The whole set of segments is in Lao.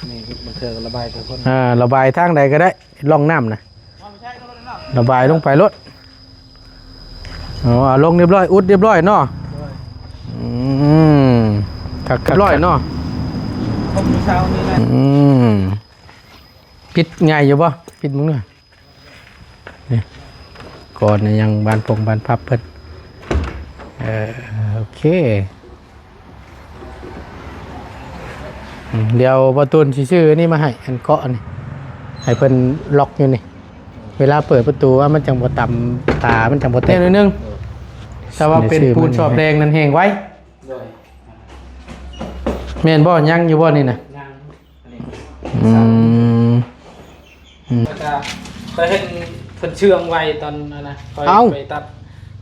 ນີ້ບາງເທື່ອກໍລະບາຍໄປພຸ້ນ ອ່າ ລະບາຍທາງໃດກໍໄດ້ ຮ່ອງນ້ຳນະ ລະບາຍລົງໄປໂລດ. ເອົາ ເອົາລົງຮຽບຮ້ອຍ ອຸດຮຽບຮ້ອຍເນາະ. ໂດຍ ອືມ ຄັກໆ ຮຽບຮ້ອຍເນາະ ຄົບມື້ເຊົ້ານີ້ແຫຼະ. ອືມ ປິດງ່າຍຢູ່ບໍ່? ປິດເບິ່ງເດີ. ນີ້ ກ່ອນນີ້ຍັງບານພົງບານພັບເພິ່ນ. ເອີ ໂອເຄ. ອືມ ດຽວບ່າວຕູນຊິຊື້ອັນນີ້ມາໃຫ້ ອັນເກາະນີ້ ໃຫ້ເພິ່ນລັອກຢູ່ນີ້ ເວລາເປີດປະຕູມັນຈັ່ງບໍ່ຕຳຕາ ມັນຈັ່ງບໍ່ແຕກໜ້ອຍໜຶ່ງ. ແຕ່ວ່າເປັນປູນຊອບແດງນັ້ນແຮງໄວ. ໂດຍ ແມ່ນບໍ່? ຍັງຢູ່ບໍ່ນີ້ນະ? ຍັງ. ອືມ ອືມ ແລ້ວກໍຂ້ອຍເຫັນເພິ່ນເຊື່ອງໄວຕອນນັ້ນນະ ຂ້ອຍໄປຕັດ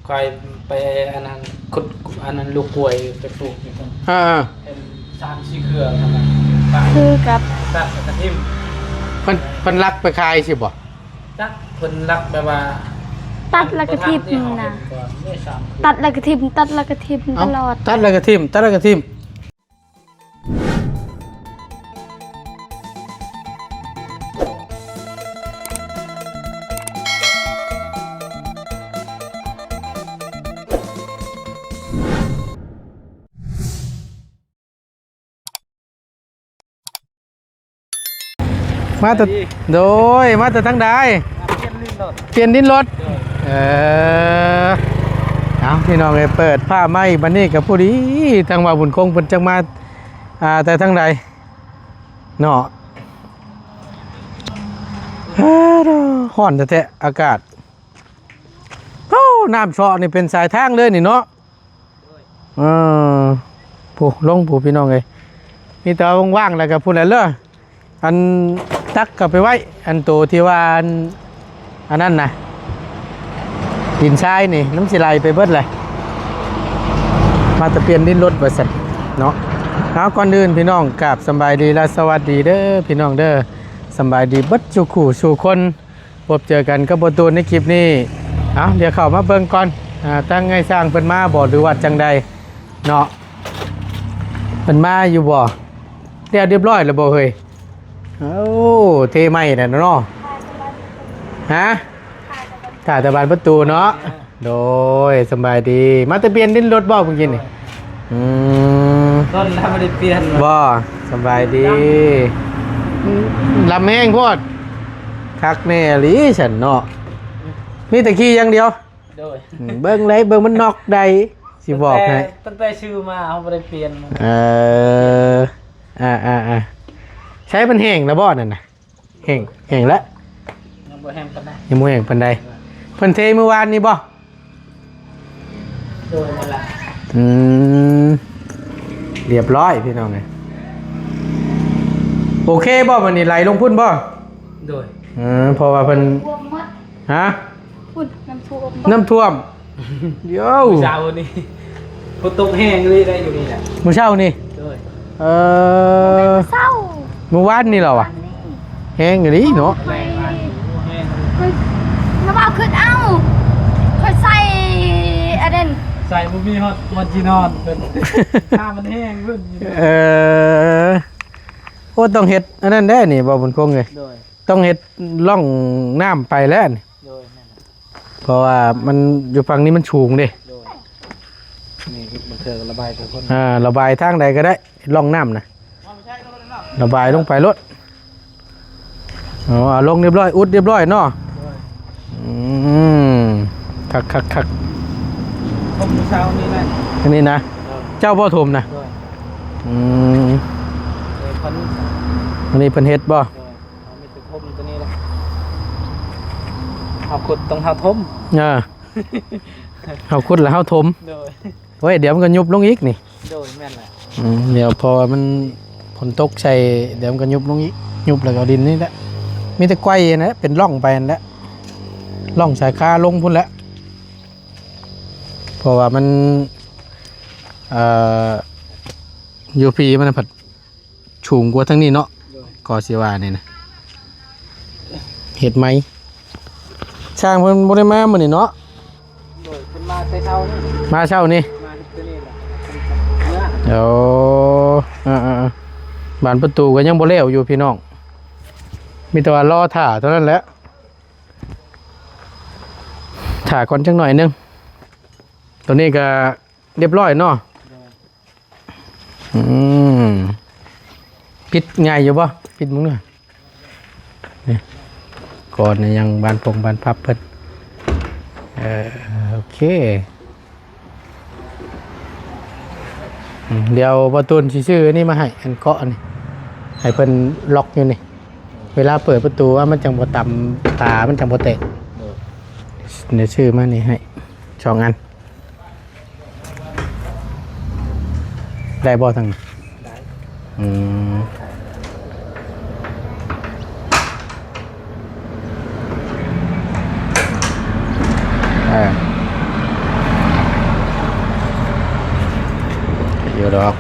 ຂ້ອຍໄປອັນນັ້ນ ຂຸດອັນນັ້ນລູກກ້ວຍໄປປູກຢູ່ພຸ້ນ. ອ່າ ເຫັນສາມສີ່ເຄືອຫັ້ນນະ ຄືກັບຕັດແລ້ວກໍຖິ້ມ. ເພິ່ນ ເພິ່ນລັກໄປຂາຍຊີ້ບໍ່? ຈັກ ເພິ່ນລັກແບບວ່າ ຕັດແລ້ວກໍຖິ້ມນະ ຕັດແລ້ວກໍຖິ້ມ ຕັດແລ້ວກໍຖິ້ມຕະຫຼອດ. ຕັດແລ້ວກໍຖິ້ມ ຕັດແລ້ວກໍຖິ້ມ. ມາແຕ່ ໂດຍ ມາແຕ່ທາງໃດ? ມາປ່ຽນດິນລົດ ປ່ຽນດິນລົດ. ໂດຍ ເອີ ເອົາ ພີ່ນ້ອງເອີຍ ເປີດພາບມາອີກ ບັດນີ້ກໍພໍດີ ທາງວ່າບຸນຄົງເພິ່ນຈັກມາ ອ່າ ແຕ່ທາງໃດເນາະ. ຮ້ອນແທ້ໆ ອາກາດ. ໂອ້ ນ້ຳເຊາະນີ້ເປັນສາຍທາງເລີຍນີ້ເນາະ. ເອີ ຜູ້ລົງຜູ້ ພີ່ນ້ອງເອີຍ ມີແຕ່ວ່າວ່າງໆ ແລ້ວກໍພຸ້ນແຫຼະເລີ ອັນຕັກກໍໄປໄວ້ ອັນໂຕທີ່ວ່າອັນ ອັນນັ້ນນະ ດິນຊາຍນີ້ ມັນຊິໄຫຼໄປເບິດແຫຼະ. ມາແຕ່ປ່ຽນດິນລົດວ່າຊັ້ນເນາະ. ເອົາ ກ່ອນອື່ນ ພີ່ນ້ອງ ກາບສຳບາຍດີ ແລະ ສະຫວັດດີເດີ ພີ່ນ້ອງເດີ ສຳບາຍດີເບິດສູ່ຄູ່ສູ່ຄົນ. ພົບເຈີກັນກັບບ່າວຕູນໃນຄລິບນີ້. ເອົາ ດຽວເຂົ້າມາເບິ່ງກ່ອນ ອ່າ ທາງໄອ້ຊ່າງເພິ່ນມາບໍ່ ຫຼືວ່າຈັ່ງໃດເນາະ? ເພິ່ນມາຢູ່ບໍ່? ແລ້ວຮຽບຮ້ອຍແລ້ວບໍ່ເຮີ້ຍ? ໂອ້ ເທໃໝ່ແລ້ວເນາະ. ຮະ? ຖ້າແຕ່ບານປະຕູເນາະ. ໂດຍ ສະບາຍດີ ມາແຕ່ປ່ຽນດິນລົດບໍ່ເມື່ອກີ້ນີ້? ອືມ ລົດລະບໍ່ໄດ້ປ່ຽນບໍ່. ສະບາຍດີ ລຳແຮງໂພດ ຄັກແນ່ອີ່ຫຼີຊັ້ນເນາະ. ມີແຕ່ຂີ່ຢ່າງດຽວ. ໂດຍ ອືມ ເບິ່ງໄດ ເບິ່ງມັນນອກໄດ ຊິບອກໃຫ້ ຕັ້ງແຕ່ ຕັ້ງແຕ່ຊື້ມາເຮົາບໍ່ໄດ້ປ່ຽນ. ເອີ ອ່າໆ ໃຊ້ມັນແຫ້ງແລ້ວບໍ່ນັ້ນນະ? ແຫ້ງ ແຫ້ງແລ້ວ ຍັງບໍ່ແຫ້ງປານໃດ ຍັງບໍ່ແຫ້ງປານໃດ. ເພິ່ນເທມື້ວານນີ້ບໍ່? ໂດຍ ນັ້ນລະ. ອືມ ຮຽບຮ້ອຍພີ່ນ້ອງເອີຍ. ໂອເຄບໍ່ ບັດນີ້ໄຫຼລົງພຸ້ນບໍ່? ໂດຍ ເອີ ເພາະວ່າເພິ່ນ ຮະ? ພຸ້ນ ນ້ຳຖ້ວມ ນ້ຳຖ້ວມ. ໂຢ ມື້ເຊົ້ານີ້ ຝົນຕົກແຮງເລີຍໄດ໋ຢູ່ນີ້ແຫຼະ ມື້ເຊົ້ານີ້. ໂດຍ ເອີ ເຊົ້າ ມື້ວານນີ້ເລາວ່າ ແຮງອີ່ຫຼີເນາະ. ແຮງ ຂ້ອຍ ຂ້ອຍ ຂ້ອຍເວົ້າຂຶ້ນ ເອົ້າ ຂ້ອຍໃສ່ອັນນັ້ນ ໃສ່ບໍ່ມີຮອດບ່ອນຊິນອນເພິ່ນ ຖ້າມັນແຮງເພິ່ນ. ເອີ ໂອ້ ຕ້ອງເຮັດອັນນັ້ນແດ່ນີ້ ບໍ່ບຸນຄົງເອີຍ. ໂດຍ ຕ້ອງເຮັດຮ່ອງນ້ຳໄປແລ້ວນີ້. ໂດຍ ແມ່ນ ເພາະວ່າມັນຢູ່ຝັ່ງນີ້ມັນສູງເດ້. ໂດຍ ນີ້ບາງເທື່ອກໍລະບາຍໄປພຸ້ນ ອ່າ ລະບາຍທາງໃດກໍໄດ້ ຮ່ອງນ້ຳນະ ລະບາຍລົງໄປໂລດ. ເອົາ ເອົາລົງຮຽບຮ້ອຍ ອຸດຮຽບຮ້ອຍເນາະ. ໂດຍ ອືມ ຄັກໆໆ ຄົບມື້ເຊົ້ານີ້ແຫຼະ ອັນນີ້ນະ. ໂດຍ ເຈົ້າບໍ່ຖົມນະ? ໂດຍ ອືມ ເອີ ເພິ່ນ ອັນນີ້ເພິ່ນເຮັດບໍ່? ໂດຍ ເຮົາມີແຕ່ຖົມຕົວນີ້ແຫຼະ ເຮົາຂຸດຕ້ອງເຮົາຖົມ. ເອີ ເຮົາຂຸດແລ້ວເຮົາຖົມ. ໂດຍ ໂອ້ຍ ດຽວມັນກໍຍຸບລົງອີກນີ້. ໂດຍ ແມ່ນແຫຼະ ອືມ ດຽວເພາະວ່າມັນຝົນຕົກໃສ່ ດຽວມັນກໍຍຸບລົງອີກ ຍຸບແລ້ວກໍເອົາດິນນີ້ແຫຼະ ມີແຕ່ໄກວຫັ້ນແຫຼະ ເປັນຮ່ອງໄປຫັ້ນແຫຼະ ຮ່ອງສາຍຄາລົງພຸ້ນແຫຼະ ເພາະວ່າມັນ ເອີ ຢູ່ພີ້ມັນນະພັດ ສູງກວ່າທາງນີ້ເນາະ. ໂດຍ ກໍຊິວ່ານີ້ນະ ເຮັດໃໝ່. ຊ່າງເພິ່ນບໍ່ໄດ້ມາມື້ນີ້ເນາະ. ໂດຍ ເພິ່ນມາແຕ່ເຊົ້ານີ້ ມາເຊົ້ານີ້ ມາເຮັດຕົວນີ້ແຫຼະ. ໂອ້ ເອີໆ ບານປະຕູກໍຍັງບໍ່ແລ້ວຢູ່ພີ່ນ້ອງ ມີແຕ່ວ່າລໍຖ້າເທົ່ານັ້ນແຫຼະ ຖ້າກ່ອນຈັກໜ້ອຍໜຶ່ງ. ໂຕນີ້ກໍ ຮຽບຮ້ອຍເນາະ. ໂດຍ ອືມ ປິດງ່າຍຢູ່ບໍ່? ປິດເບິ່ງເດີ ນີ້ ກ່ອນນີ້ຍັງບານພົງບານພັບເພິ່ນ. ເອີ ໂອເຄ ອືມ ດຽວບ່າວຕູນຊິຊື້ອັນນີ້ມາໃຫ້ ອັນເກາະອັນນີ້ ໃຫ້ເພິ່ນລັອກຢູ່ນີ້ ເວລາເປີດປະຕູວ່າມັນຈັ່ງບໍ່ຕຳຕາ ມັນຈັ່ງບໍ່ແຕກ. ໂດຍ ດຽວຊື້ມານີ້ໃຫ້ສອງອັນ. ໄດ້ບໍ່ທາງນີ້? ໄດ້ ອືມ ເອີ ຢູ່ດອກ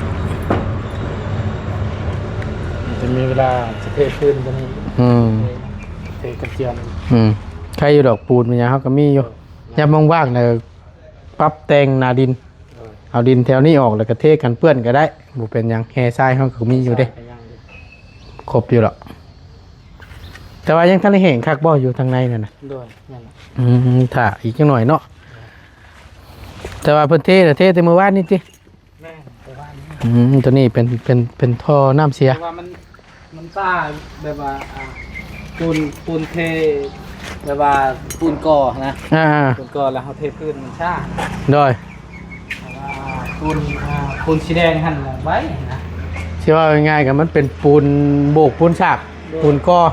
ຈະມີເວລາຊິເທພື້ນຕົວນີ້ ອືມ ເທກະຈຽມ ອືມ ໃຄຢູ່ດອກ ປູນແມ່ນຫຍັງເຮົາກໍມີຢູ່ ຍາມວ່າງໆ ນະ ປັບແຕ່ງໜ້າດິນ ເອີ ເອົາດິນແຖວນີ້ອອກ ແລ້ວກໍເທກັນເປື້ອນກໍໄດ້ ບໍ່ເປັນຫຍັງ ແຮ່ຊາຍເຮົາກໍມີຢູ່ເດ້ ເປັນຫຍັງຢູ່ ຄົບຢູ່ດອກ. ແຕ່ວ່າຍັງທັນໄດ້ແຫ້ງຄັກບໍ່ ຢູ່ທາງໃນນັ້ນນະ? ໂດຍ ແມ່ນລະ ອືມ ຖ້າອີກຈັກໜ້ອຍເນາະ ແຕ່ວ່າເພິ່ນເທນະ ເທແຕ່ມື້ວານນີ້ຕິ? ແມ່ນ ແຕ່ວ່າ ອືມ ຕົວນີ້ເປັນ ເປັນ ເປັນທໍ່ນ້ຳເສຍ ແຕ່ວ່າມັນ ມັນຊ້າ ແບບວ່າ ອ່າ ປູນ ປູນເທ ແບບວ່າປູນກໍ່ນະ ອ່າໆ ປູນກໍ່ແລ້ວເຮົາເທພື້ນມັນຊ້າ. ໂດຍ ອ່າ ປູນ ອ່າ ປູນສີແດງຫັ້ນໄວນະ ຊິເວົ້າງ່າຍໆ ກໍມັນເປັນປູນໂບກ ປູນສາກ ໂດຍ ປູນກໍ່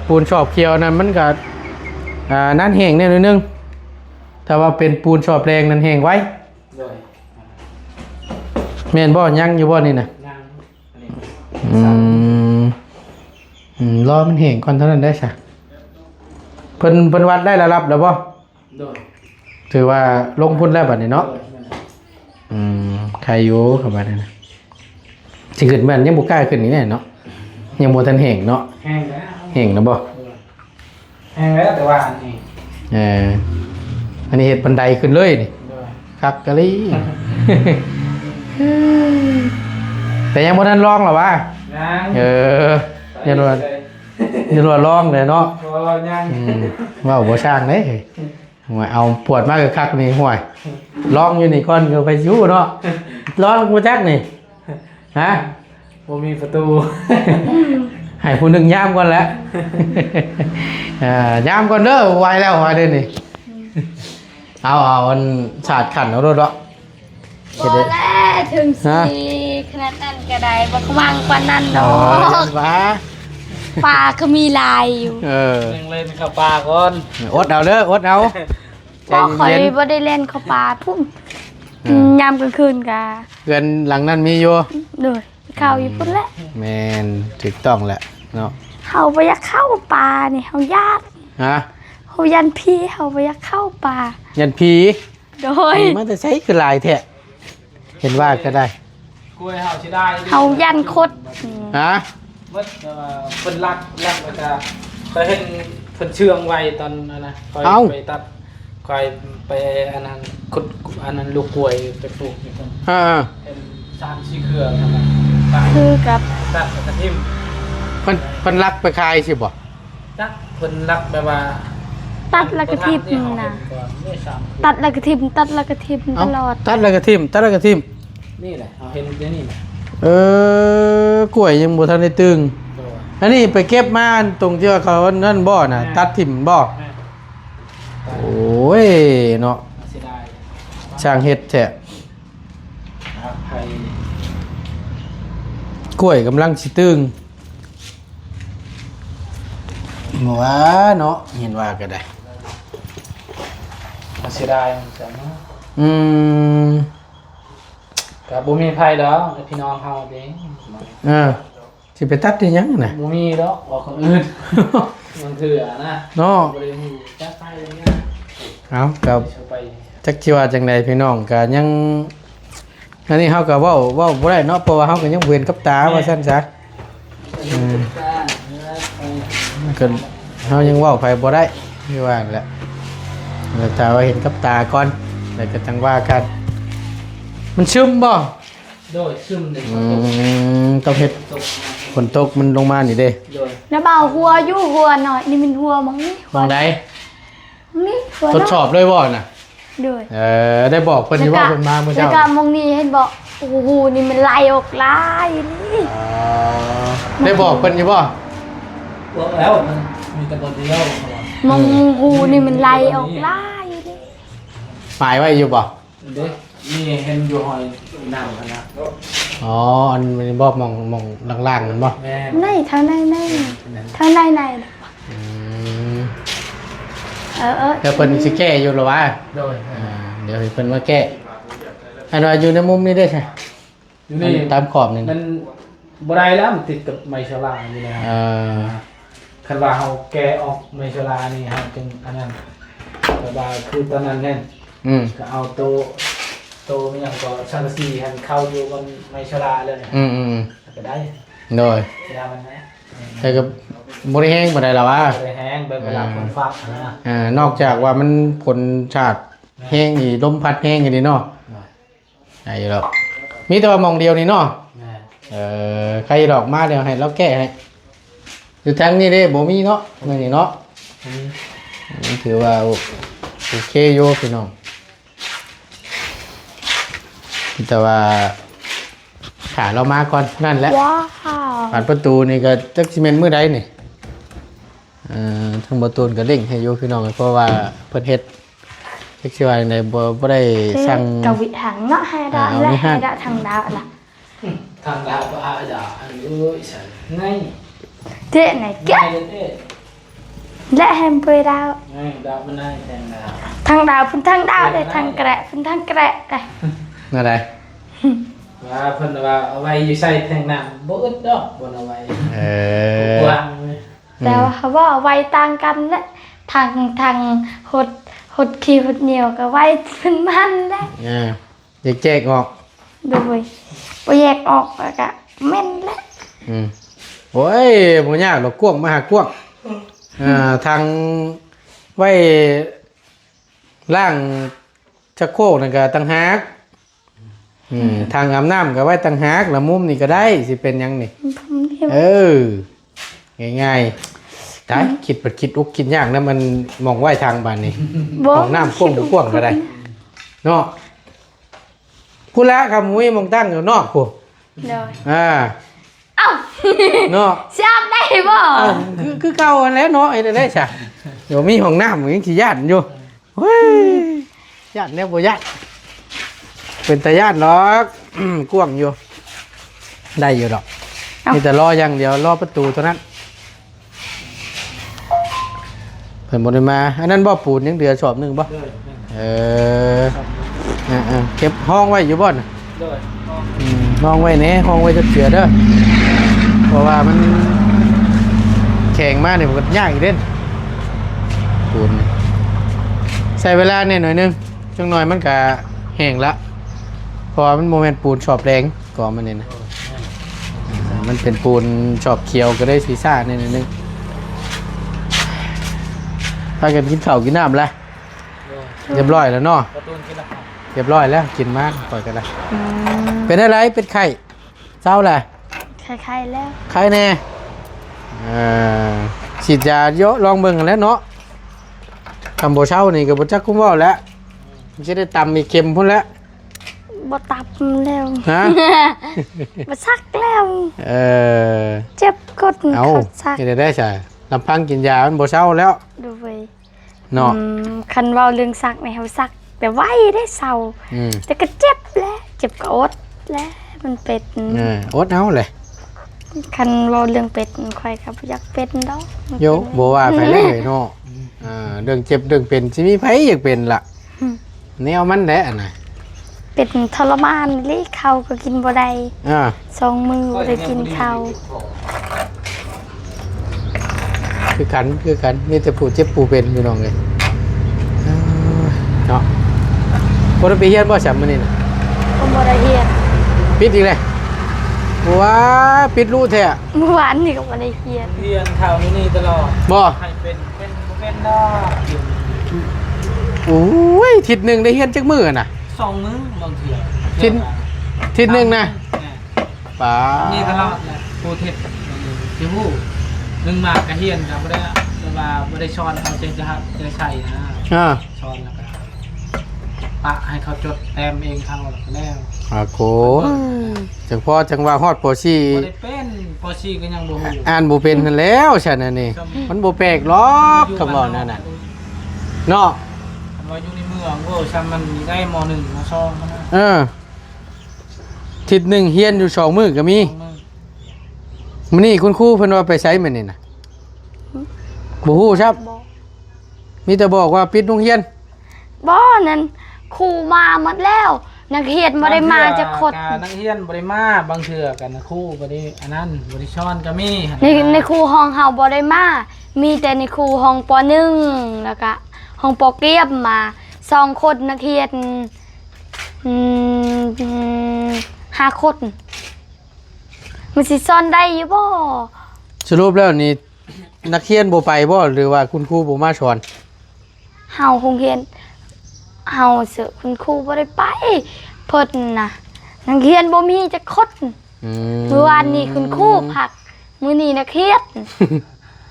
ປູນສອບຂຽວນັ້ນ ມັນກໍ ອ່າ ນັ້ນແຫ້ງແດ່ໜ້ອຍໜຶ່ງ ຖ້າວ່າເປັນປູນສອບແດງນັ້ນແຫ້ງໄວ. ໂດຍ ແມ່ນບໍ່? ຍັງຢູ່ບໍ່ນີ້ນະ? ຍັງ ອັນນີ້ ອືມ ອືມ ລໍມັນແຫ້ງກ່ອນເທົ່ານັ້ນໄດ້ຊະ ເພິ່ນ ເພິ່ນວັດໄດ້ລະດັບແລ້ວບໍ່? ໂດຍ ຖືວ່າລົງພຸ້ນແລ້ວບັດນີ້ເນາະ. ໂດຍ ແມ່ນ ອືມ ໄຄຢູ່ ຄຳວ່ານັ້ນນະ ຊິຂຶ້ນແມ່ນຍັງບໍ່ກ້າຂຶ້ນນີ້ແນ່ເນາະ ຍັງບໍ່ທັນແຫ້ງເນາະ. ແຫ້ງແລ້ວ ແຫ້ງແລ້ວບໍ່? ໂດຍ ແຮງແລ້ວ ແຕ່ວ່າອັນນີ້ ເອີ ອັນນີ້ເຮັດບັນໄດຂຶ້ນເລີຍນີ້. ໂດຍ ຄັກກະລີ ແຕ່ຍັງບໍ່ທັນລອງລະຫວາ? ຍັງ ເອີ ໄປ ຢ້ານວ່າ ໄປ ຢ້ານວ່າລອງແຫຼະເນາະ. ບໍ່ ຍັງ ອືມ ເວົ້າບໍ່ຊ່າງເດ້. ໂອ້ຍ ເອົາປວດມາກະຄັກນີ້ ຫ້ວຍ ລອງຢູ່ນີ້ກ່ອນ ກໍໄປຢູ່ເນາະ ລອງບໍ່ຈັກນີ້. ຮະ ບໍ່ມີປະຕູ ໃຫ້ຜູ້ໜຶ່ງຍາມກ່ອນແຫຼະ. ເອີ ຍາມກ່ອນເດີ ໄວແລ້ວ ໄວເດີນີ້. ເອົາ ເອົາອັນສາດຂັນເອົາໂລດເນາະ. ບໍ່ແລະ ເຖິງ ຮະ ຊິຂະໜາດນັ້ນກໍໄດ້ ບໍ່ຫວັງປານນັ້ນດອກ. ໂອ້ຍ ຫວາ ປາກໍມີຫຼາຍຢູ່. ເອີ ຍັງເລ່ນເຂົ້າປ່າກ່ອນ ອົດເອົາເດີ ອົດເອົາ. ບໍ່ ຂ້ອຍບໍ່ໄດ້ແລ່ນເຂົ້າປ່າພຸ້ນ ເອີ ຍາມກາງຄືນກະ ເຮືອນຫຼັງນັ້ນມີຢູ່. ໂດຍ ເຂົ້າຢູ່ພຸ້ນແຫຼະ. ແມ່ນ ຖືກຕ້ອງແຫຼະເນາະ. ເຮົາບໍ່ຢາກເຂົ້າປ່ານີ້ ເຮົາຢ້ານ. ຮະ ເຮົາຢ້ານຜີ ເຮົາບໍ່ຢາກເຂົ້າປ່າ. ຢ້ານຜີ? ໂດຍ ມາແຕ່ໃສຄືຫຼາຍແທ້? ເຫັນວ່າກໍໄດ້ ກ້ວຍເຮົາຊິໄດ້ ເຮົາຢ້ານຄົດ. ຮະ ໝົດ ແຕ່ວ່າເພິ່ນລັກ ລັກແລ້ວກະ ຂ້ອຍເຫັນເພິ່ນເຊື່ອງໄວ້ຕອນນັ້ນນະ ຂ້ອຍ ເອົ້າ ໄປຕັດ ຂ້ອຍໄປອັນນັ້ນ ຂຸດອັນນັ້ນລູກກ້ວຍໄປປູກຢູ່ເພິ່ນ. ອ່າ ເຫັນສາມສີ່ເຄືອນຫັ້ນນະ ຄືກັບ ຕັດແລ້ວກະຖິ້ມ. ເພິ່ນ ເພິ່ນລັກໄປຂາຍຊິບໍ່? ຈັກ ເພິ່ນລັກແບບວ່າ ຕັດແລ້ວກະຖິ້ມນະ ຕັດແລ້ວກະຖິ້ມ ຕັດແລ້ວກະຖິ້ມຕະຫຼອດ. ເອົ້າ ຕັດແລ້ວກະຖິ້ມ ຕັດແລ້ວກະຖິ້ມ ນີ້ແຫຼະ ເຮົາເຫັນແນວນີ້ແຫຼະ. ເອີ ກ້ວຍຍັງບໍ່ທັນໄດ້ຕຶງ. ໂດຍ ອັນນີ້ໄປເກັບມາຕົງທີ່ວ່າເຂົານັ້ນບໍ່ນະ? ແມ່ນ ຕັດຖິ້ມບໍ່? ແມ່ນ ໂອ້ຍເນາະ ເສຍດາຍ ຊ່າງເຮັດແທ້. ອະໄພ ກ້ວຍກຳລັງຊິຕຶງ ບໍ່ວ່າເນາະ ເຫັນວ່າກໍໄດ້ ເສຍດາຍເນາະ. ອືມ ກໍບໍ່ມີໃຜດອກ ພີ່ນ້ອງເຮົາເດ້. ເອີ ຊິໄປຕັດອີ່ຫຍັງນະ? ບໍ່ມີດອກ ອອກຄົນອື່ນ ບາງເທື່ອນະ ເນາະ ບໍ່ໄດ້ຮູ້ຈັກໃຜເລີຍ. ເອົາ ກໍ ຊິໄປ ຈັກຊິວ່າຈັ່ງໃດ ພີ່ນ້ອງ ກໍຍັງ ອັນນີ້ເຮົາກໍເວົ້າ ເວົ້າບໍ່ໄດ້ເນາະ ເພາະວ່າເຮົາກໍຍັງບໍ່ເຫັນກັບຕາ ແມ່ນ ວ່າຊັ້ນຊະ. ອືມ ກໍເຮົາຍັງເວົ້າໃຜບໍ່ໄດ້ ຄືວ່ານັ້ນແຫຼະ ແລ້ວຖ້າວ່າເຫັນກັບຕາກ່ອນ ແລ້ວກໍຈັ່ງວ່າກັນ. ມັນຊຶມບໍ່? ໂດຍ ຊຶມເດ້. ອືມ ຕ້ອງເຮັດ ຕົກມາ ຝົນຕົກມັນລົງມານີ້ເດ້. ໂດຍ. ນະບ່າວ ຫົວຢູ່ ຫົວໜ້ອຍ ນີ້ແມ່ນຫົວໝ່ອງນີ້. ໝ່ອງໃດ? ນີ້ ຫົວ ທົດສອບເລີຍບໍ່ນະ? ໂດຍ. ເອີ ໄດ້ບອກເພິ່ນຢູ່ບໍ່? ເພິ່ນມາມື້ເຊົ້າ ແລ້ວກໍໝ່ອງນີ້ເຫັນບໍ່? ໂອ້ໂຫ ນີ້ມັນໄຫຼອອກຫຼາຍນີ້. ອໍ ໄດ້ບອກເພິ່ນຢູ່ບໍ່? ບອກແລ້ວ ມັນມີແຕ່ບ່ອນດຽວ. ໝ່ອງ ອືມ ຮູນີ້ມັນໄຫຼອອກຫຼາຍນີ້. ປາຍໄວ້ຢູ່ບໍ່? ເດ້ ນີ້ເຫັນຢູ່ຮອຍນ້ຳຫັ້ນນະ. ອໍ ອັນນີ້ບໍ່ ໝ່ອງ ໝ່ອງລ່າງໆນັ້ນບໍ່? ແມ່ນ. ໃນ ທາງໃນ ໃນ ແມ່ນ ທາງໃນ ໃນ. ອືມ ເອີ ເອີ ແລ້ວເພິ່ນຊິແກ້ຢູ່ລະຫວາ? ໂດຍ. ອ່າ ດຽວໃຫ້ເພິ່ນມາແກ້. ອັນວ່າຢູ່ໃນມຸມນີ້ເດ້ຊະ? ຢູ່ນີ້ ອັນຕາມຂອບນີ້ ມັນບໍ່ໄດ້ແລ້ວ ມັນຕິດກັບໄມ້ໂຊລາຢູ່ແລ້ວ. ເອີ ຄັນວ່າເຮົາແກະອອກໄມ້ໂຊລານີ້ ເຮົາຈຶ່ງອັນນັ້ນ ແບບວ່າຄືຕອນນັ້ນແມ່ນ ອືມ ກໍເອົາໂຕ ໂຕຫຍັງກໍ ສັງກະສີຫັ້ນເຂົ້າຢູ່ບົນໄມ້ໂຊລາເລີຍ. ອືມໆໆ ກໍໄດ້. ໂດຍ. ເວລາມັນນະ ແຕ່ກໍບໍ່ໄດ້ແຮງປານໃດລະຫວາ? ບໍ່ໄດ້ແຮງ ແບບເວລາ ອ່າ ຝົນຟ້ານະ. ອ່າ ນອກຈາກວ່າມັນຝົນສາດແຮງອີ່ ລົມພັດແຮງອີ່ເນາະ. ໄດ້ຢູ່ດອກ ມີແຕ່ວ່າໝ່ອງດຽວນີ້ເນາະ. ແມ່ນ. ເອີ ໃຄ່ດອກ ມາດຽວໃຫ້ລາວແກ້ໃຫ້. ຢູ່ທາງນີ້ເດ້ ບໍ່ມີເນາະ ແນວນີ້ເນາະ. ອືມ ຖືວ່າໂອ ໂອເຄຢູ່ພີ່ນ້ອງ ແຕ່ວ່າຖ້າລາວມາກ່ອນນັ້ນແຫຼະ. ວ້າວ ບານປະຕູນີ້ກໍຈັກຊິແມ່ນມື້ໃດນີ້. ເອີ ທາງບໍ່ຕູນກໍເລັ່ງໃຫ້ຢູ່ພີ່ນ້ອງ ເພາະວ່າເພິ່ນເຮັດ ຈັກຊິວ່າຈັ່ງໃດ ບໍ່ ບໍ່ໄດ້ສັ່ງ ກະວິຫັງເນາະ ໃຫ້ດາ ອ່າ ເອົາ ແລະ ໃຫ້ດາທາງດາລະ ທາງດາກໍອາດາ ອັນເອີຍ ສັນໄງ ເທະໄງແກະ ແລະ ແຮມເປີດາວ ໄງດາວມັນໄງແທງດາວ ທາງດາວເພິ່ນທາງດາວເດ້ ທາງແກະເພິ່ນທາງແກະເດ້ ແນວໃດ ວ່າເພິ່ນວ່າເອົາໄວ້ຢູ່ໃສ່ແທງນ້ຳ ບໍ່ອຶດດອກ ບໍ່ເອົາໄວ້ ເອີ ກວ້າງເລີຍ. ແຕ່ວ່າ ອືມ ເຂົາເວົ້າໄວຕ່າງກັນແຫຼະ ທາງ ທາງຫົດ ຫົດຂີ້ຫົດໜຽວກໍໄວເປັນມັນແຫຼະ. ເອີ ຢາກແຈກອອກ ໂດຍ ບໍ່ແຍກອອກແລ້ວກະແມ່ນແຫຼະ. ອືມ ໂອ້ຍ ບໍ່ຍາກດອກ ກວ້າງມະຫາກວ້າງ. ອ່າ ທາງໄວ້ລ້າງ ຊັກໂຄກນັ້ນກໍຕ່າງຫາກ ອືມ ອືມ ຖັງອາບນ້ຳກໍໄວ້ຕ່າງຫາກ ລະມຸມນີ້ກໍໄດ້ ຊິເປັນຫຍັງນີ້? ເອີ ງ່າຍໆ ຕາຍ ອືມ ຄິດພັດຄິດອຸກຄິດຍາກນຳ ມັນໝ່ອງໄວ້ຖັງບາດນີ້ ບໍ່ ຫ້ອງນ້ຳກວ້າງບໍ່ກວ້າງກໍໄດ້ເນາະ. ພຸ້ນລະ ຄັນບໍ່ມີໝ່ອງຕັ້ງຢູ່ນອກພຸ້ນ ໂດຍ ອ່າ ເອົ້າ ເນາະ ຊິອາບໄດ້ບໍ່? ເອົ້າ ຄື ຄືເກົ່າຫັ້ນແຫຼະເນາະ ເຮັດໄດ້ຊະ ບໍ່ມີຫ້ອງນ້ຳຍັງຊິຢ້ານຢູ່. ເຮີ້ຍ ຢ້ານແນວບໍ່ຢ້ານ ເປັນຕາຢ້ານດອກ ກວ້າງຢູ່ ໄດ້ຢູ່ດອກ ເອົ້າ ມີແຕ່ລໍຢ່າງດຽວ ລໍປະຕູເທົ່ານັ້ນ. ເພິ່ນບໍ່ໄດ້ມາ ອັນນັ້ນບໍ່ ປູນຍັງເຫຼືອສອບໜຶ່ງບໍ່? ເອີ ເອີ ເກັບຫ້ອງໄວ້ຢູ່ບໍ່ນະ? ໂດຍ ອືມ ຫ້ອງໄວ້ແດ່ ຫ້ອງໄວ້ຈັກເທື່ອເດີ ເພາະວ່າມັນແຂງມານີ້ມັນກໍຍາກອີກເດ້ ປູນ ໃຊ້ເວລາແດ່ໜ້ອຍໜຶ່ງ ຈັກໜ້ອຍມັນກະແຫ້ງລະ ເພາະວ່າມັນບໍ່ແມ່ນປູນຊອບແດງ ກໍມັນນີ້ນະ ມັນເປັນປູນຊອບຂຽວ ກໍໄດ້ຊີຊ້າແດ່ໜ້ອຍໜຶ່ງ. ພາກັນກິນເຂົ້າກິນນ້ຳລະ? ໂດຍ ຮຽບຮ້ອຍແລ້ວເນາະ? ປະຕູນກິນແລ້ວ ຮຽບຮ້ອຍແລ້ວ ກິນມາ ຂ້ອຍກໍໄດ້. ອືມ ເປັນຈັ່ງໃດ ເປັນໄຂ້ ເຊົາແລ້ວ? ໄຂ້ໆແລ້ວ ໄຂ້ແດ່ ເອີ ສີດຢາເຍາະ ລອງເບິ່ງຫັ້ນແຫຼະເນາະ ຄັນບໍ່ເຊົານີ້ກໍບໍ່ຈັກຄວາມເວົ້າແຫຼະ ມັນຊິໄດ້ຕຳອີກເຂັມພຸ້ນແຫຼະ. ບໍ່ຕຳແລ້ວ ຮະ ບໍ່ສັກແລ້ວ ເອີ ເຈັບກົ້ນ ເອົ້າ ເຂົາສັກ ເຮັດໄດ້ໃດຊະ ລຳພັງກິນຢາມັນບໍ່ເຊົາແລ້ວ ໂດຍ ເນາະ ອືມ ຄັນເວົ້າເລື່ອງສັກນີ້ ເຮົາສັກແຕ່ໄວເດ້ເຊົາ ອືມ ແຕ່ກໍເຈັບແຫຼະ ເຈັບກໍອົດແຫຼະ ມັນເປັນ ເອີ ອົດເອົາແຫຼະ ຄັນເວົ້າເລື່ອງເປັນ ຂ້ອຍກໍບໍ່ຢາກເປັນດອກ ໂຍ ບໍ່ວ່າໃຜເລີຍເນາະ ອ່າ ເລື່ອງເຈັບເລື່ອງເປັນ ຊິມີໃຜຢາກເປັນລະ ອືມ ແນວມັນແຫຼະອັນນະ ເປັນທໍລະມານອີ່ຫຼີ ເຂົ້າກໍກິນບໍ່ໄດ້ ອ່າ ສອງມື້ບໍ່ໄດ້ກິນເຂົ້າ ຄືກັນ ຄືກັນ ມີແຕ່ຜູ້ເຈັບຜູ້ເປັນ ພີ່ນ້ອງເອີຍ ເນາະ ບໍ່ໄດ້ໄປຮຽນບໍ່ຊະມື້ນີ້ນະ? ກໍບໍ່ໄດ້ຮຽນ ປິດອີກແລ້ວ ວ້າ ປິດລຸແທ້ ມື້ວານນີ້ກໍບໍ່ໄດ້ຮຽນ ຮຽນເຂົ້າຢູ່ນີ້ຕະຫຼອດ ບໍ່ ໃຫ້ເປັນ ເປັນບໍ່ເປັນດອກ ໂອ້ຍ ທິດໜຶ່ງໄດ້ຮຽນຈັກມື້ນະ? ສອງມື້ບາງເທື່ອ ທິດ ທິດໜຶ່ງນະ ແມ່ນ ປາ ນີ້ຕະຫຼອດແຫຼະ ຜູ້ທິດ ຊິຮູ້ ໜຶ່ງມາກະຮຽນກະບໍ່ໄດ້ ແຕ່ວ່າບໍ່ໄດ້ສອນເອົາໃຈ ໃຈໃສ່ນະ ອ່າ ສອນແລ້ວກະປະໃຫ້ເຂົາຈົດແຕ້ມເອງເຂົາ ແລ້ວກະແລ້ວ ອາໂກ ອືມ ຈັ່ງພໍຈັ່ງວ່າຮອດ ປໍສີ່ ບໍ່ໄດ້ເປັນ ປໍສີ່ກະຍັງບໍ່ຮູ້ ອ່ານບໍ່ເປັນຫັ້ນແລ້ວ ຊັ້ນອັນນີ້ ມັນບໍ່ແປກຫຼອກ ຄຳເວົ້ານັ້ນນະ ເນາະ ຄັນວ່າຢູ່ໃນເມືອງ ໂອ້ ຊ່ຳມັນໄດ້ ມໍໜຶ່ງ ມໍສອງ ເທົ່ານັ້ນ ເອີ ທິດໜຶ່ງຮຽນຢູ່ສອງມື້ກະມີ ສອງມື້ ມື້ນີ້ຄຸນຄູເພິ່ນວ່າໄປໃສມື້ນີ້ນະ? ຫຶ? ບໍ່ຮູ້ຊ້ຳ ບໍ່ ມີແຕ່ບອກວ່າປິດໂຮງຮຽນ ບໍ່ ນັ້ນຄູມາໝົດແລ້ວ ນັກຮຽນບໍ່ໄດ້ມາຈັກຄົນ ບາງເທື່ອກະນັກຮຽນບໍ່ໄດ້ມາ ບາງເທື່ອກະນາຍຄູບໍ່ໄດ້ອັນນັ້ນ ບໍ່ໄດ້ສອນກະມີ ໃນ ໃນຄູຫ້ອງເຮົາບໍ່ໄດ້ມາ ມີແຕ່ນາຍຄູຫ້ອງ ປໍໜຶ່ງ ແລ້ວກະຫ້ອງ ປໍກຽມ ມາສອງຄົນ ນັກຮຽນ ອືມ ຫ້າຄົນ ມັນຊິສອນໄດ້ຢູ່ບໍ່? ສະຫຼຸບແລ້ວນີ້ ນັກຮຽນບໍ່ໄປບໍ່ ຫຼືວ່າຄຸນຄູບໍ່ມາສອນ? ເຮົາໂຮງຮຽນ ເຮົາເສີ ຄຸນຄູບໍ່ໄດ້ໄປ ເພິ່ນນະ ນັກຮຽນບໍ່ມີຈັກຄົນ ອືມ ມື້ວານນີ້ຄຸນຄູພັກ ມື້ນີ້ນັກຮຽນ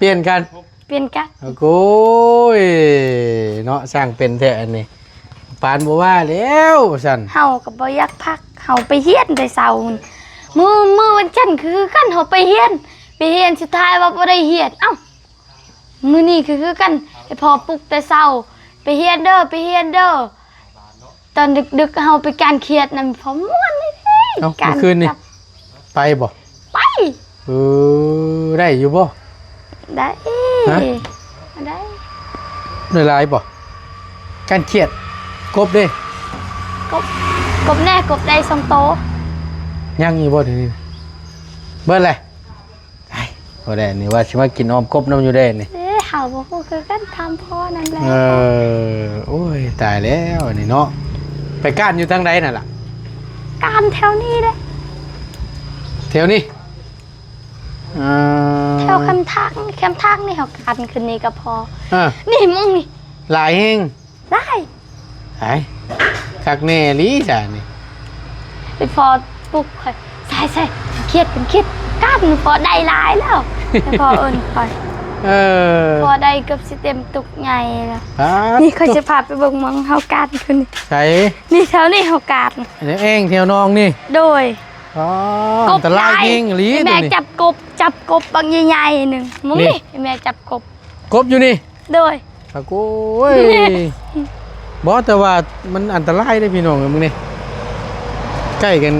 ປ່ຽນກັນ ປ່ຽນກັນ ໂອ້ຍ ເນາະ ຊ່າງເປັນແທ້ອັນນີ້ ປານບໍ່ວ່າແລ້ວຊັ້ນ ເຮົາກະບໍ່ຢາກພັກ ເຮົາໄປຮຽນແຕ່ເຊົ້າ ມື້ ມື້ວັນຈັນຄືກັນ ເຮົາໄປຮຽນ ໄປຮຽນ ສຸດທ້າຍວ່າບໍ່ໄດ້ຮຽນ ເອົ້າ ມື້ນີ້ກະຄືກັນ ໃຫ້ພໍ່ປຸກແຕ່ເຊົ້າ ໄປຮຽນເດີ ໄປຮຽນເດີ ຕອນດຶກໆ ເຮົາໄປການຂຽດນຳພໍ່ ມ່ວນເດ້ ເອົ້າ ການ ມື້ຄືນນີ້ ໄປບໍ່? ໄປ ເອີ ໄດ້ຢູ່ບໍ່? ໄດ້ ຮະ? ໄດ້ ໄດ້ຫຼາຍບໍ່? ການຂຽດ ກົບເດ້ ກົບ ກົບແນ່ ກົບໄດ້ສອງໂຕ ຍັງອີກບໍ່ດຽວນີ້? ເບິດແລ້ວ ໄອ້ ບໍ່ໄດ້ນີ້ ວ່າຊິມາກິນອ້ອມກົບນຳຢູ່ເດ້ນີ້ ເອີ ເຮົາບໍ່ຮູ້ຄືກັນ ຖາມພໍ່ນັ້ນແຫຼະ ເອີ ໂອ້ຍ ຕາຍແລ້ວອັນນີ້ເນາະ ໄປການຢູ່ທາງໃດນັ້ນລະ? ການແຖວນີ້ແຫຼະ ແຖວນີ້ ເອີ ແຖວແຄມທາງ ແຄມທາງນີ້ ເຮົາການຂຶ້ນນີ້ກະພໍ ເອີ ນີ້ ໝ່ອງນີ້ ຫຼາຍແຮງ ໄດ້ ໄດ້ ຄັກແນ່ອີ່ຫຼີຊະນີ້ ໄປພໍປຸກຂ້ອຍ ໃສ່ໆ ຂຽດເປັນຂຽດ ການພໍໄດ້ຫຼາຍແລ້ວ ໄປພໍເອີ້ນຂ້ອຍ ເອີ ພໍໄດ້ເກືອບຊິເຕັມຕຸກໃຫຍ່ແລ້ວ ນີ້ຂ້ອຍຊິພາໄປເບິ່ງໝ່ອງເຮົາການຄືນນີ້ ໃສ ນີ້ແຖວນີ້ເຮົາການ ແອງແຖວໜອງນີ້ ໂດຍ ອໍ ອັນຕະລາຍແຮງອີ່ຫຼີ ແມ່ຈັບກົບ ຈັບກົບບັກໃຫຍ່ໆ ໜຶ່ງ ໝ່ອງນີ້ ແມ່ຈັບກົບ ກົບຢູ່ນີ້ ໂດຍ ອາໂກຍ ບໍ່ ແຕ່ວ່າມັນອັນຕະລາຍເດ້ພີ່ນ້ອງເອີຍ ມຶງນີ້ ໃກ້ກັນ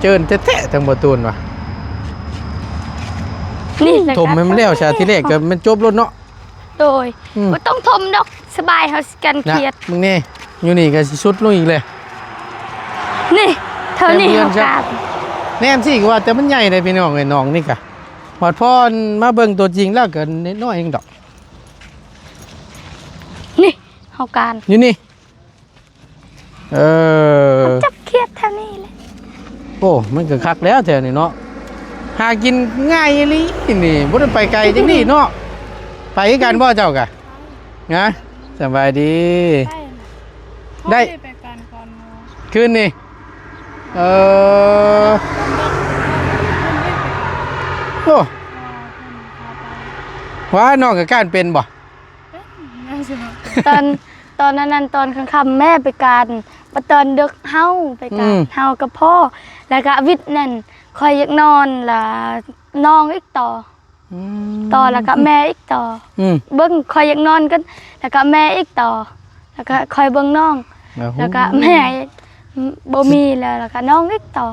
ເຈີນແທ້ໆ ທາງບໍ່ຕູນວ່າ ນີ້ ຖົມໃຫ້ມັນແລ້ວຊະ ທີແລກກະແມ່ນຈົບໂລດເນາະ ໂດຍ ອືມ ບໍ່ຕ້ອງຖົມດອກ ສະບາຍ ເຮົາຊິກັນຂຽດ ມຶງນີ້ ຢູ່ນີ້ກະຊິສຸດລົງອີກແຫຼະ ນີ້ ເທົ່ານີ້ເຮົາການ ແນມຊິກະວ່າແຕ່ມັນໃຫຍ່ເດ້ພີ່ນ້ອງເອີຍ ໜອງນີ້ກະ ບາດພໍມາເບິ່ງຕົວຈິງແລ້ວກະນ້ອຍໆ ເອງດອກ ນີ້ ເຮົາການ ຢູ່ນີ້ ເອີ ຈັບຂຽດແຖວນີ້ແຫຼະ ໂອ້ ມັນກະຄັກແລ້ວແຖວນີ້ເນາະ ຫາກິນງ່າຍອີ່ຫຼີນີ້ ບໍ່ໄດ້ໄປໄກຈັກນີ້ເນາະ ໄປຄືກັນບໍ່ເຈົ້າກະ ນະ ສະບາຍດີ ໄດ້ ໄດ້ ຄືນນີ້ ເອີ ໂອ້ ວ່ານ້ອງກະກ້ານເປັນບໍ່? ຕອນ ຕອນນັ້ນ ຕອນຄ່ຳໆ ແມ່ໄປການ ບາດຕອນເດິກເຮົາໄປການ ອືມ ເຮົາກັບພໍ່ ແລ້ວກະວິດນັ້ນ ຂ້ອຍຢາກນອນ ລະນ້ອງອີກຕໍ່ ອືມ ຕໍ່ ລະກະແມ່ອີກຕໍ່ ອືມ ເບິ່ງ ຂ້ອຍຢາກນອນກ່ອນ ລະກະແມ່ອີກຕໍ່ ລະກະຂ້ອຍເບິ່ງນ້ອງ ລະກະແມ່ ບໍ່ມີແລ້ວ ລະກະນ້ອງອີກຕໍ່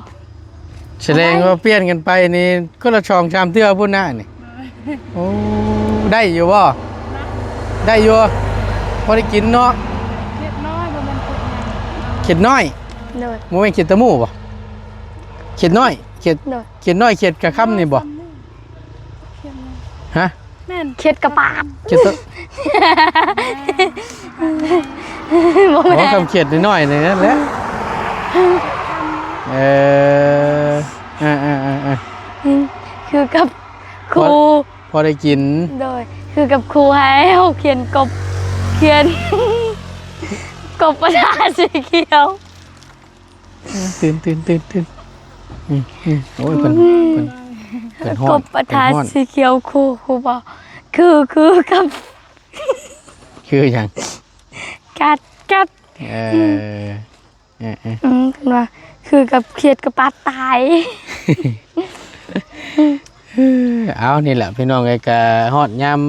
ສະແດງວ່າປ່ຽນກັນໄປນີ້ ຄົນລະສອງສາມເທື່ອພຸ້ນນະນີ້ ໂອ້ ໄດ້ຢູ່ບໍ່? ໄດ້ຢູ່ ພໍໄດ້ກິນເນາະ ຂຽດນ້ອຍ ບໍ່ແມ່ນຂຽດໃຫຍ່ ຂຽດນ້ອຍ ໂດຍ ບໍ່ແມ່ນຂຽດຕະໝູ່ບໍ່? ຂຽດນ້ອຍ ຂຽດ ໂດຍ ຂຽດນ້ອຍ ຂຽດກະຄຳນີ້ບໍ່? ຮະ? ແມ່ນ ຂຽດກະປາດ ຂຽດໂຕ ບໍ່ແມ່ນ ໂອ້ ຄຳຂຽດນ້ອຍໆ ນີ້ນັ້ນແຫຼະ ເອີ ອາໆ ອືມ ຄືກັບຄູ ພໍ ພໍໄດ້ກິນ ໂດຍ ຄືກັບຄູໃຫ້ເຮົາຂຽນກົບ ຂຽນ ກົບປະທານສີຂຽວ ຕື່ນໆໆໆ ອືມ ອືມ ໂອ້ຍ ເພິ່ນ ອືມ ເພິ່ນ ເປັນຮ້ອນ ກົບປະທານ ເປັນຮ້ອນ ສີຂຽວຄູ່ ຄູບອກ ຄື ຄືກັບ ຄືຫຍັງ? ກັດ ກັດ ເອີ ເອີ ເອີ ອືມ ເພິ່ນວ່າຄືກັບຂຽດກັບປາດຕາຍ. ເອົາ ນີ້ແຫຼະພີ່ນ້ອງເອີຍ ກະຮອດຍາມ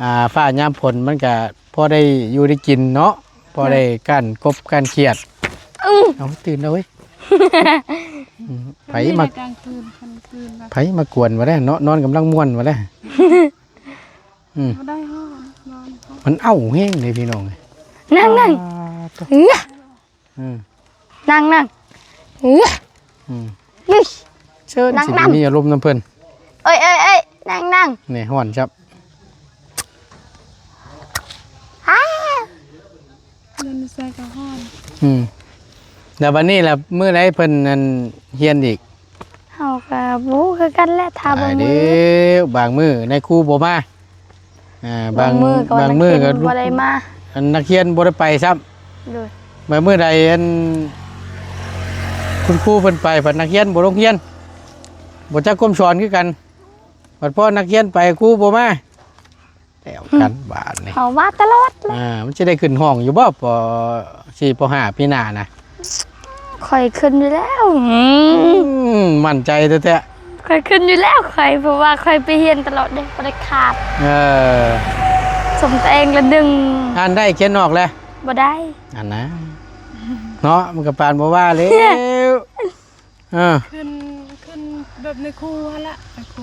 ອ່າ ຟ້າຍາມຝົນມັນກະພໍໄດ້ຢູ່ໄດ້ກິນເນາະ ພໍໄດ້ ໄດ້ ກັ້ນກົບກັ້ນຂຽດ. ອືມ ເອົາ ຕື່ນແລ້ວເວີຍ. ອືມ ໃຜມາ ກາງຄືນ ກາງຄືນນະ ໃຜມາກວນວ່າແລ້ວເນາະ ນອນກຳລັງມ່ວນວ່າແລ້ວ. ອືມ ບໍ່ໄດ້ຮ້ອນ ນອນ ມັນເອົ້າແຮງເດ້ພີ່ນ້ອງ. ນັ່ງ ນັ່ງ ອ່າ ເອີ ອືມ ນັ່ງ ນັ່ງ ເອີ ອືມ ເອີ ເຊີນ ນັ່ງ ຊິໄປ ນັ່ງ ມີອາລົມນຳເພິ່ນ. ເອີຍ ເອີຍ ເອີຍ ນັ່ງ ນັ່ງ ນີ້ຮ້ອນຈັບ ອ້າ ເງິນໃສ່ກໍຮ້ອນ. ອືມ ແລ້ວບັດນີ້ລະ ມື້ໃດເພິ່ນ ອັນ ຮຽນອີກ? ເຮົາກໍບໍ່ຮູ້ຄືກັນແຫຼະ ຖ້າບາງມື້ ບາງມື້ນາຍຄູບໍ່ມາ. ອ່າ ບາງ ບາງມື້ກໍ ບາງມື້ກໍ ນັກຮຽນບໍ່ໄດ້ມາ ອັນ ນັກຮຽນບໍ່ໄດ້ໄປຊ້ຳ. ໂດຍ ບາງມື້ໃດ ອັນ ຄຸນຄູເພິ່ນໄປ ບັດນັກຮຽນບໍ່ລົງຮຽນ ບໍ່ຈັກຄວາມສອນຄືກັນ. ບັດພໍນັກຮຽນໄປ ຄູບໍ່ມາ ແລ້ວກັນ ອືມ ບາດນີ້ ເຮົາວ່າຕະຫຼອດແຫຼະ. ອ່າ ມັນຊິໄດ້ຂຶ້ນຫ້ອງຢູ່ບໍ່ ປໍສີ່ ປໍຫ້າ ປີໜ້ານະ? ຂ້ອຍຂຶ້ນຢູ່ແລ້ວ. ອືມ ໝັ້ນໃຈແທ້ໆ. ຂ້ອຍຂຶ້ນຢູ່ແລ້ວ ຂ້ອຍ ເພາະວ່າຂ້ອຍໄປຮຽນຕະຫຼອດເດ້ ບໍ່ໄດ້ຂາດ. ເອີ ສົມຕົວເອງລະໜຶ່ງ ອ່ານໄດ້ຂຽນອອກແລ້ວ? ບໍ່ໄດ້. ອັນນະ ເນາະ ມັນກໍປານບໍ່ວ່າແລ້ວ. ເອີ ຂຶ້ນ ຂຶ້ນແບບນາຍຄູຫັ້ນລະ ນາຍຄູ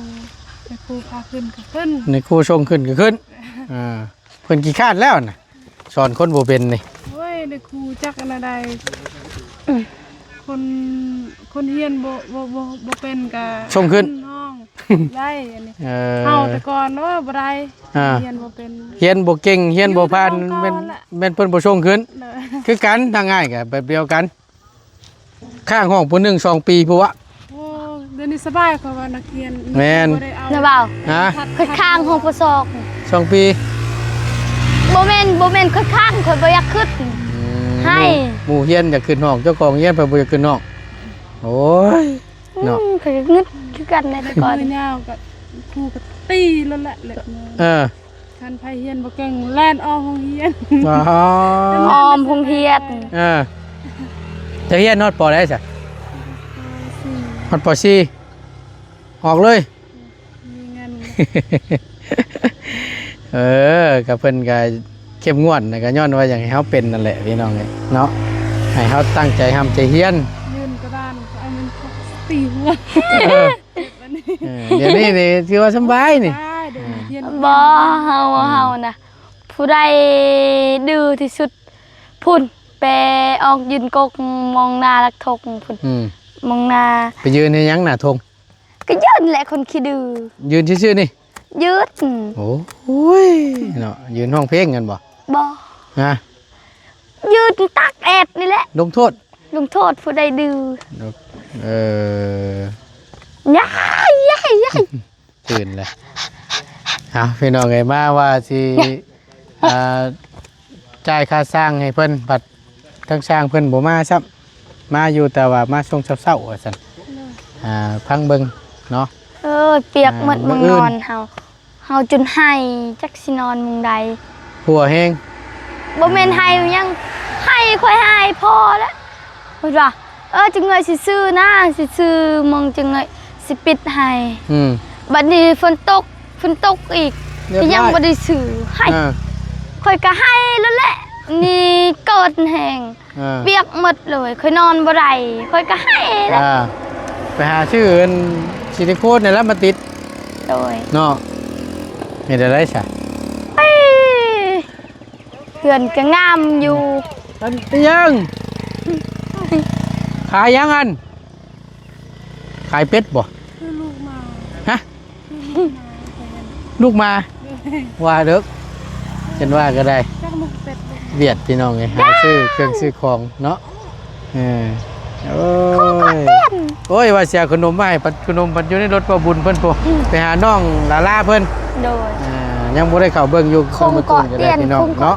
ນາຍຄູພາຂຶ້ນກໍຂຶ້ນ ນາຍຄູສົ່ງຂຶ້ນກໍຂຶ້ນ. ເອີ ເພິ່ນຂີ້ຄ້ານແລ້ວນະ ສອນຄົນບໍ່ເປັນນີ້. ໂອ້ຍ ນາຍຄູຈັກອັນໃດ ອືມ ຄົນ ຄົນຮຽນບໍ່ ບໍ່ ບໍ່ ບໍ່ເປັນກໍສົ່ງຂຶ້ນ ຮ້ອງໄດ້ອັນນີ້. ເອີ ເຮົາແຕ່ກ່ອນ ໂອ້ ບໍ່ໄດ້ ອ່າ ຮຽນບໍ່ເປັນ ຮຽນບໍ່ເກັ່ງ ຮຽນບໍ່ຜ່ານ ແມ່ນ ແມ່ນເພິ່ນບໍ່ສົ່ງຂຶ້ນ. ໂດຍ ຄືກັນ ທາງອ້າຍກໍແບບດຽວກັນ. ຄ້າງຫ້ອງ ປໍໜຶ່ງ ສອງປີພຸ້ນວະ. ໂອ້ ດຽວນີ້ສະບາຍ ເພາະວ່ານັກຮຽນ ແມ່ນ ບໍ່ໄດ້ເອົາ ນະບ່າວ ຮະ? ຂ້ອຍຄ້າງຫ້ອງ ປໍສອງ ສອງປີ. ບໍ່ແມ່ນ ບໍ່ແມ່ນຂ້ອຍຄ້າງ ຂ້ອຍບໍ່ຢາກຂຶ້ນ. ອືມ ໃຫ້ ໝູ່ ໝູ່ຮຽນຢາກຂຶ້ນຫ້ອງ ເຈົ້າຂອງຮຽນເພິ່ນບໍ່ຢາກຂຶ້ນຫ້ອງ. ໂອ້ຍ ເນາະ ອືມ ຂ້ອຍກໍງຶດຄືກັນໃນແຕ່ກ່ອນ ຍາວກໍ ຄູກໍຕີໂລດແຫຼະ ເອີ ຄັນໃຜຮຽນບໍ່ເກັ່ງ ແລ່ນອ້ອມໂຮງຮຽນ. ອໍ ອ້ອມໂຮງຮຽນ. ເອີ ຈະຮຽນຮອດ ປໍໃດຊະ? ປໍສີ່. ຮອດ ປໍສີ່ ອອກເລີຍ. ມີເງິນ. ເອີ ກໍເພິ່ນກໍເຂັ້ມງວດນະ ກໍຍ້ອນວ່າຢາກໃຫ້ເຮົາເປັນນັ້ນແຫຼະ ພີ່ນ້ອງເອີຍເນາະ ໃຫ້ເຮົາຕັ້ງໃຈຮ່ຳໃຈຮຽນ. ຍື່ນກະດານ ເອົາມັນຕີຫົວ. ເອີ ເອີ ດຽວນີ້ນີ້ຖືວ່າສຳບາຍນີ້. ສຳບາຍ ດຽວນີ້ຮຽນ ບໍ່ ເຮົາ ອືມ ເຮົານະ ຜູ້ໃດດື້ທີ່ສຸດ ພຸ້ນ ໄປອອກຢືນກົກ ມອງໜ້າຫຼັກທົ່ງພຸ້ນ. ອືມ ມອງໜ້າ ໄປຢືນເຮັດຫຍັງໜ້າທົ່ງ? ກໍຢືນແຫຼະ ຄົນຂີ້ດື້. ຢືນຊື່ໆນີ້? ຢືນ. ໂອ້ຍ ເນາະ ຢືນຮ້ອງເພງກັນບໍ່? ບໍ່. ຮະ? ຢືນຕາກແອດນີ້ແຫຼະ. ລົງໂທດ? ລົງໂທດຜູ້ໃດດື້. ເອີ ຍາຍ ຍາຍ ຍາຍ. ຕື່ນແລ້ວ. ເອົາ ພີ່ນ້ອງເອີຍ ມາວ່າຊິ ອ່າ ຈ່າຍຄ່າຊ່າງໃຫ້ເພິ່ນ ບັດທາງຊ່າງເພິ່ນບໍ່ມາຊ້ຳ ມາຢູ່ແຕ່ວ່າມາຊ່ວງເຊົ້າໆ ວ່າຊັ້ນ. ໂດຍ ອ່າ ຟັງເບິ່ງເນາະ. ເອີຍ ປຽກໝົດ ອ່າ ມຸ້ງນອນເຮົາ ເຮົາຈົນໄຫ້ ຈັກຊິນອນມຸ້ງໃດ. ຫົວແຮງ. ບໍ່ແມ່ນໄຫ້ຫຍັງ ໄຫ້ຂ້ອຍໄຫ້ພໍແລ້ວ. ເພິ່ນວ່າ ເອີ ຈັກໜ້ອຍຊິຊື້ນະ ຊິຊື້ມຸ້ງ ຈັກໜ້ອຍຊິປິດໃຫ້. ອືມ ບັດນີ້ຝົນຕົກ ຝົນຕົກອີກ ກໍຍັງບໍ່ໄດ້ຊື້ໃຫ້. ອ່າ ຂ້ອຍກໍໄຫ້ໂລດແຫຼະ ນີ້ກ້ອນແຮງ. ອ່າ ປຽກໝົດເລີຍ ຂ້ອຍນອນບໍ່ໄດ້ ຂ້ອຍກໍໄຫ້ແຫຼະ. ອ່າ ໄປຫາຊື້ອັນຊິລິໂຄນນີ້ລະມາຕິດ. ໂດຍ ເນາະ ເຮັດໄດ້ຊະ. ເອີ ເຮືອນກໍງາມຢູ່. ອັນ ອີຫຍັງ? ຂາຍຫຍັງຫັ້ນ? ຂາຍເປັດບໍ່? ຄືລູກໝາ. ຮະ? ຄືລູກໝາ. ລູກໝາ? ໂດຍ ວ່າເດີ ເປັນວ່າກໍໄດ້. ຈັກລູກເປັດລູກໝາ. ວຽດ ພີ່ນ້ອງເອີຍ ຫາຊື້ເຄື່ອງຊື້ຂອງເນາະ. ເອີ ໂອ້ຍ ໂອ້ຍ ວ່າຊິເອົາຂະໜົມມາໃຫ້ ພັດຂະໜົມພັດຢູ່ໃນລົດພໍ່ບຸນເພິ່ນພຸ້ນ. ອືມ ໄປຫານ້ອງຫຼາໆເພິ່ນ. ໂດຍ ອ່າ ຍັງບໍ່ໄດ້ເຂົ້າເບິ່ງຢູ່ ຄອງເກາະຕຽນ ພີ່ນ້ອງເນາະ.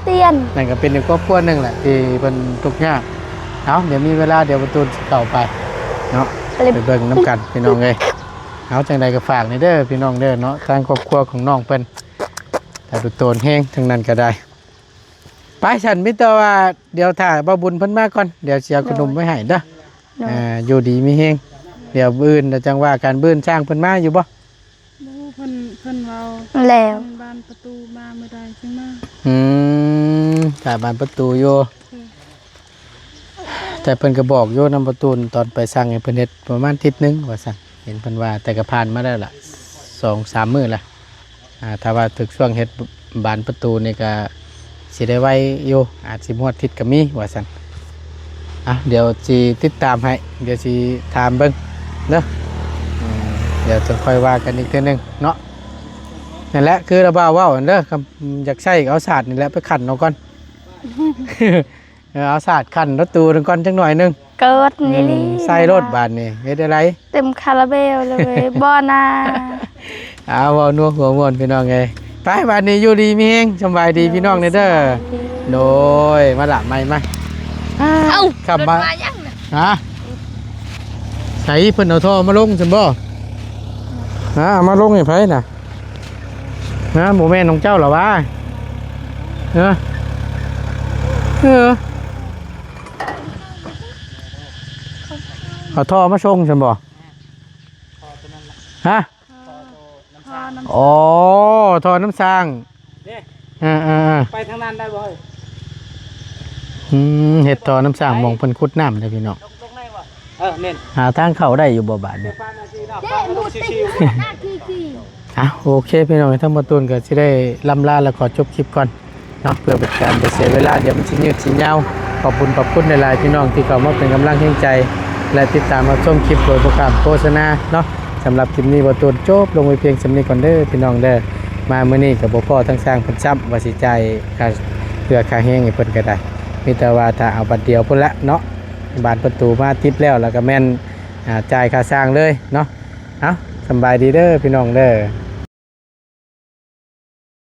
ນັ້ນກໍເປັນອີກຄອບຄົວໜຶ່ງແຫຼະທີ່ເພິ່ນທຸກຍາກ. ເອົາ ດຽວມີເວລາ ດຽວປະຕູນຊິເຂົ້າໄປເນາະ ໄປເບິ່ງນຳກັນ ພີ່ນ້ອງເອີຍ. ເອົາ ຈັ່ງໃດກໍຝາກນີ້ເດີພີ່ນ້ອງເດີເນາະ ທາງຄອບຄົວຂອງນ້ອງເພິ່ນ ຕາດຸໂຕນແຮງທັງນັ້ນກໍໄດ້. ໄປຊັ້ນ ມີແຕ່ວ່າດຽວຖ້າບ່າວບຸນເພິ່ນມາກ່ອນ ດຽວຊິເອົາຂະໜົມໄວ້ໃຫ້ເດີ. ໂດຍ ອ່າ ຢູ່ດີມີແຮງ ດຽວມື້ອື່ນແລ້ວຈັ່ງວ່າກັນ. ມື້ອື່ນຊ່າງເພິ່ນມາຢູ່ບໍ່? ບໍ່ຮູ້ ເພິ່ນ ເພິ່ນເວົ້າແລ້ວ ເພິ່ນບານປະຕູມາມື້ໃດຈຶ່ງມາ. ອືມ ຖ້າບານປະຕູຢູ່. ໂດຍ ແຕ່ເພິ່ນກໍບອກຢູ່ນຳປະຕູນ ຕອນໄປສັ່ງໃຫ້ເພິ່ນເຮັດປະມານທິດໜຶ່ງວ່າຊັ້ນ ເຫັນເພິ່ນວ່າ ແຕ່ກໍຜ່ານມາແລ້ວລະ ສອງສາມມື້ລະ. ອ່າ ຖ້າວ່າຖືກຊ່ວງເຮັດບານປະຕູນີ້ກໍຊິໄດ້ໄວຢູ່ ອາດຊິຮອດທິດກໍມີວ່າຊັ້ນ. ອ່ະ ດຽວຊິຕິດຕາມໃຫ້ ດຽວຊິຖາມເບິ່ງເດີ. ອືມ ດຽວຈັ່ງຄ່ອຍວ່າກັນອີກເທື່ອໜຶ່ງເນາະ. ນັ້ນແຫຼະ ຄືລະບ່າວເວົ້າຫັ້ນເດີ ຄຳ ຢາກໃຊ້ກໍເອົາສາດນີ້ແຫຼະໄປຂັນເອົາກ່ອນ. ເອີ ເອົາສາດຂັນປະຕູນັ້ນກ່ອນຈັກໜ້ອຍໜຶ່ງ ເກີດນີ້ ອືມ ໃສ່ໂລດບາດນີ້ ເຮັດຈັ່ງໃດ ເຕັມຄາລາເບວເລີຍ ບໍ່ນາ. ເອົາ ເວົ້ານົວຫົວມ່ວນພີ່ນ້ອງເອີຍ. ໄປ ບາດນີ້ຢູ່ດີມີແຮງ ສຳບາຍດີພີ່ນ້ອງແດ່ເດີ. ໂດຍ ມາລະ ໄມ້ມາ. ເອົ້າ ຂັບມາ ມາຫຍັງນະ? ຮະ ໃສ ເພິ່ນເອົາທໍ່ມາລົງຊັ້ນບໍ່? ຮະ ເອົາມາລົງໃຫ້ໃຜນະ? ນະ ບໍ່ແມ່ນຂອງເຈົ້າລະວະ? ເອີ ເອີ ເອົາທໍ່ມາສົ່ງຊັ້ນບໍ່? ຮະ? ອໍ ທໍ່ນ້ຳສ້າງ. ເອີໆໆ ໄປທາງນັ້ນໄດ້ບໍ່ເຮີ້ຍ? ອືມ ເຮັດທໍ່ນ້ຳສ້າງ ໝ່ອງເພິ່ນຂຸດນ້ຳເດ້ພີ່ນ້ອງ. ເອີ ແມ່ນ ຫາທາງເຂົ້າໄດ້ຢູ່ບໍ່ບາດນີ້? ອ່ະ ໂອເຄພີ່ນ້ອງ ທາງບ່າວຕູນກໍຊິໄດ້ລ່ຳລາ ແລະ ຂໍຈົບຄລິບກ່ອນເນາະ ເພື່ອເປັນການບໍ່ເສຍເວລາ ດຽວມັນຊິຍືດຊິຍາວ. ຂອບຄຸນ ຂອບຄຸນຫຼາຍໆ ພີ່ນ້ອງທີ່ເຂົ້າມາເປັນກຳລັງແຮງໃຈ ແລະ ຕິດຕາມຮັບຊົມຄລິບໂດຍບໍ່ຂ້າມໂຄສະນາເນາະ. ສຳລັບຄລິບນີ້ບ່າວຕູນຈົບລົງໄວ້ພຽງສ່ຳນີ້ກ່ອນເດີພີ່ນ້ອງເດີ. ມາມື້ນີ້ກໍບໍ່ພໍ້ທາງຊ່າງເພິ່ນຊ້ຳ ວ່າຊິຈ່າຍຄ່າເຮືອຄ່າແຮງໃຫ້ເພິ່ນກໍໄດ້ ມີແຕ່ວ່າຖ້າເອົາບັດດຽວພຸ້ນລະເນາະ. ບານປະຕູມາຕິດແລ້ວ ແລ້ວກໍແມ່ນ ອ່າ ຈ່າຍຄ່າຊ່າງເລີຍເນາະ. ເອົາ ສຳບາຍດີເດີພີ່ນ້ອງເດີ.